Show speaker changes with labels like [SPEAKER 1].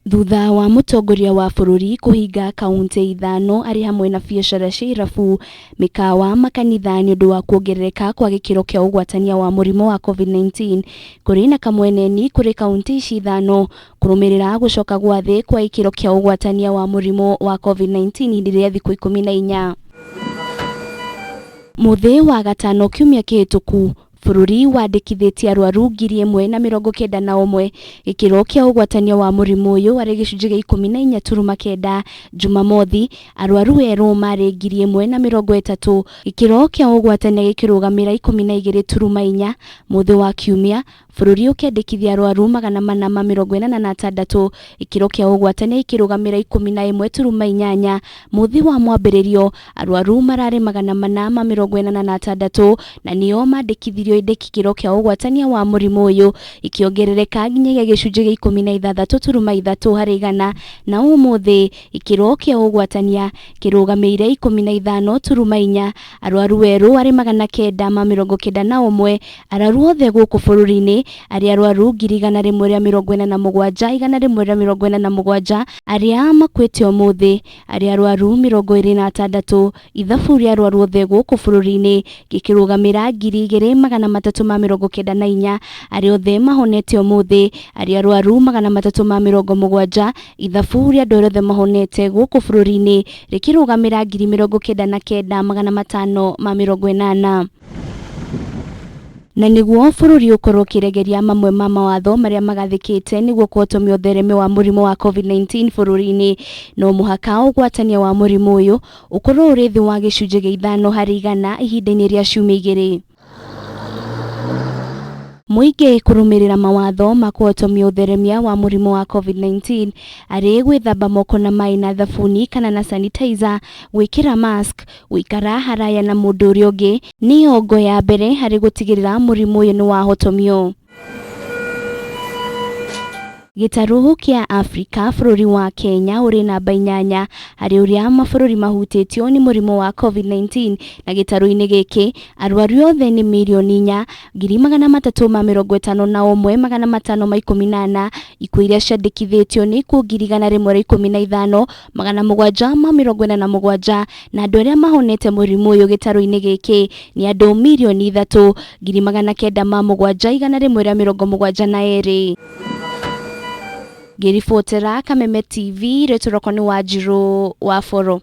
[SPEAKER 1] Thutha wa mũtongoria wa bũrũri kũhinga kauntĩ ithano arĩ hamwe na biacara cia irabu, mĩkawa, makanitha nĩũndũ wa kuongerereka kwa gĩkĩro kĩa ũgwatania wa mũrimũ wa Covid-19 kũrĩ na kamweneni kũrĩ kauntĩ ici ithano kũrũmĩrĩra gũcoka gwa thĩ kwa gĩkĩro kĩa ũgwatania wa mũrimũ wa Covid-19 ihinda rĩa thikũ 14. Mũthĩ wa gatano kiumia kĩhĩtũku bũrũri wandĩkithĩtie arwaru 1,091 gĩkĩro kĩa ũgwatania wa mũrimũ ũyũ arĩ gĩcunjĩ gĩa 14.9. Jumamothi arwaru erũ marĩ 1,030 gĩkĩro kĩa ũgwatania gĩkĩrũgamĩra 12.4. Mũthĩ wa kiumia bũrũri ũkĩandĩkithia arwaru 486 gĩkĩro kĩa ũgwatania gĩkĩrũgamĩra 11.8. Mũthĩ wa mwambĩrĩrio arwaru mararĩ 486 na nĩo mandĩkithirio ĩndĩ gĩkĩro kĩa ũgwatania wa mũrimũ ũyũ gĩkĩongerereka nginyagia gĩcunjĩ gĩa 16.3 harĩ igana na ũmũthĩ gĩkĩro kĩa ũgwatania kĩrũgamĩire 15.4. Arwaru erũ arĩ 991 arwaru othe gũkũ bũrũri-inĩ arĩa arwaru 147,147 arĩa makuĩte ũmũthĩ arĩa arwaru 26 ithabu rĩa arwaru othe gũkũ bũrũri-inĩ gĩkĩrũgamĩra 2394 arĩa othe mahonete ũmũthĩ arĩa arwaru 370 ithabu rĩa andũ arĩa othe mahonete gũkũ bũrũri-inĩ rĩkĩrũgamĩra 99,580. Na nĩguo bũrũri ũkorwo ũkĩregeria mamwe ma mawatho marĩa magathĩkĩte nĩguo kũhotomia ũthereme wa mũrimũ wa Covid-19 bũrũri-inĩ no mũhaka ũgwatania wa mũrimũ ũyũ ũkorwo ũrĩ thĩ wa gĩcunjĩ gĩa 5 harĩ igana ihinda-inĩ rĩa ciumia 2. Mũingĩ kũrũmĩrĩra mawatho ma kũhotomia ũtheremia wa mũrimũ wa Covid-19 arĩ gwĩthamba moko na maĩ na thabuni kana na sanitizer, gwĩkĩra mask, gũikara haraya na mũndũ ũrĩa ũngĩ nĩyo ngo ya mbere harĩ gũtigĩrĩra mũrimũ ũyũ nĩ wahotomio. Gĩtarũ kĩa Afrika bũrũri wa Kenya ũrĩ namba 8 harĩ ũrĩa mabũrũri mahutĩtio nĩ mũrimũ wa Covid-19 na gĩtarũ-inĩ gĩkĩ arwaru othe nĩ mirioni 4,351,514 ikuũ iria ciandĩkithĩtio nĩ ikuũ 115,747 na andũ arĩa mahonete mũrimũ ũyũ gĩtarũ-inĩ gĩkĩ nĩ andũ mirioni 3,907,172. Ngĩribotera Kameme TV rĩtwa rĩakwa nĩ Wanjirũ wa Boro.